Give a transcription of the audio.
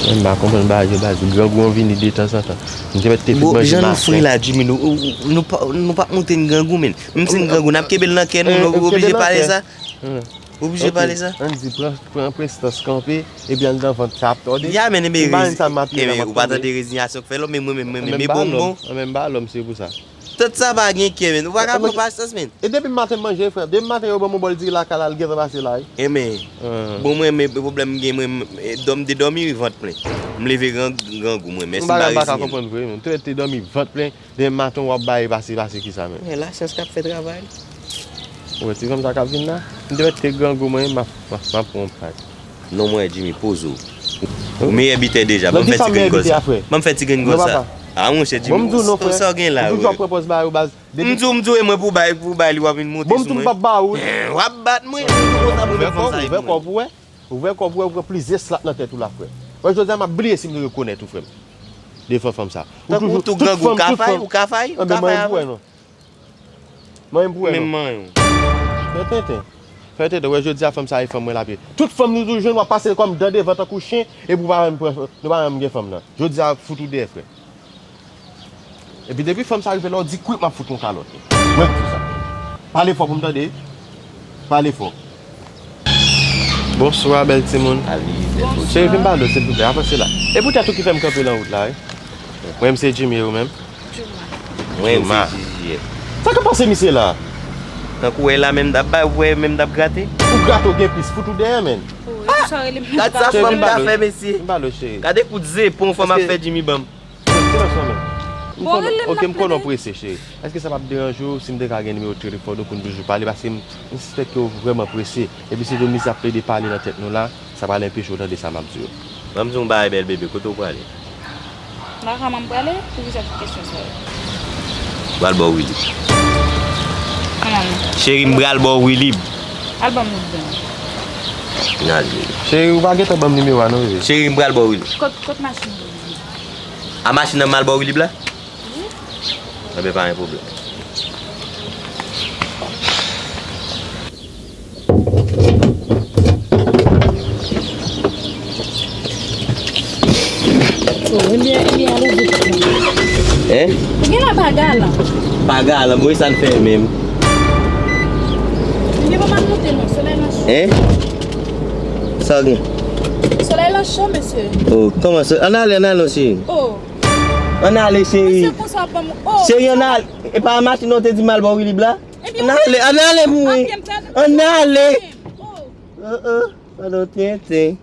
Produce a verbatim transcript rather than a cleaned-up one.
M pa konprann bagay yo baz. Grangou an vini detanzantan. M te mèt te fin manje maten. Jan nou fre la, Jimmy, nou, nou, nou pa, nou p ap montre n grangou, men. Menm si n grangou, n ap kenbe l nan kè nou, nou oblije pale sa. Oblije pale sa. Ann di, pran, pran prestans, kanpe, epi anndan vant sa ap tòde. Ya, men, men, ou pa tande rezinyasyon k fè lòm, men mwen menm, mwen menm, men bonbon. Mwen menm ba lòm, se pou sa. Tout sa pa gen kè, men. Ou pa ka pran pasans, men. E depi maten m manje, frè. Depi maten yo ban m yon bòl diri lakay la, l gentan pase la, wi. Enben, bon, mwen, men pwoblèm m gen, mwen, dòm, de dòmi, wi, vant plen. M leve gran, grangou, mwen. Mèsi, m pa ka konprann vre, men. Te, te dòmi, vant plen. Demen maten w ap bay pase, pase kisa menm? Men lachans k ap fè travay. Ou wè ti fanm sa k ap vin la? M te mèt te grangou mwen, m ap, m ap, m ap pran yon pay. Non, mwen, Jimmy, poze w. Ou meyè bitè deja. Ban m fè ti grenn gòl sa. Ban m fè ti grenn gòl sa. A, monchè, Jimmy, sa w gen la, wi? M di w, m di w, e mwen pou bay, pou bay li, w ap vin monte sou mwen. W ap bat mwen. Ou vè kò w, ou vè kò w, ou wè. Ou vè kò w, ou pran plizyè slap nan tèt ou la, frè. Wè, jodi a, m ap bliye si m te rekonèt ou, frè m. Devan fanm sa. Tankou ou tou grangou, ou ka fay, ou ka fay, ou ka fay avè m. Mwen menm pou wè non. Mwen menm pou wè non. Fè tenten. Fè tenten. Wè, jodi a, fanm sa e fanm mwen l ap ye. Tout fanm nou toujou jwenn, w ap pase l kòm dan devan tankou chen, epi w pa menm pran, nou pa menm gen fanm nan. Jodi a, fout ou dèyè, frè. Epi depi fanm sa rive la, w di kwik, m ap fout yon kalòt. Mwen k di sa. Pale fò pou m tande. Pale fò. Bonswa, bèl timoun. Cheri, vin pale w, silvouplè, avanse la. E poutèt ou ki fè m kanpe nan wout la, wi. Mwen menm se Jimmy, e ou menm? Mwen menm se Jimmy. Sa k ap pase misye la? Tankou w wè la menm dap bay, ou wè menm dap grate. Ou grate, ou gen pis, fout ou dèyè, menn. Gad sa fanm ta fè, mesye. Vin pale w, cheri. Gade kout zepon fanm ap fè Jimmy ban m. Silans non, men. M konnen, ok, m konnen w prese, cheri. Èske sa p ap deranje w si m te ka gen nimewo telefòn ou pou n toujou pale? Paske m, m sispèk ke w vrèman prese. Epi si tou misye ap plede pale nan tèt nou la, sa pral enpeche w tande sa m ap di w. Ban m di w yon bagay, bèl bebe, kote w prale? Nan kay mwen m prale, poukisa tout kesyon sa yo? M pral ba w Wilib. Cheri, m pral ba w Wilib. Al ban m Wilib. N al, bebe. Cheri, ou pa gentan ban m nimewo a non, bebe. Cheri, m pral ba w Wilib. Kot, kot machin ou? A machin nan m al ba w Wilib la? Wi. Enben, pa gen pwoblèm. Oh, ebyen, ebyen, al ouvri pòt la. Hein? Ou gen la pa galan. Pa galan, bon, e sa n fè menm? Ebyen, pa mal monte non, solèy lan cho. Hein? Sa w gen? Solèy lan cho, mesye. Oh, kòman sa? Ann ale, ann ale, cheri. Oh. Ann ale, cheri. Mesye konsa ban m, oh. Cheri, ann ale. E pa machin nan w te di m al ba w Wilib la? Ann ale, ann ale pou mwen. Ann ale. Oh. Uh-uh. Pandan w tenten.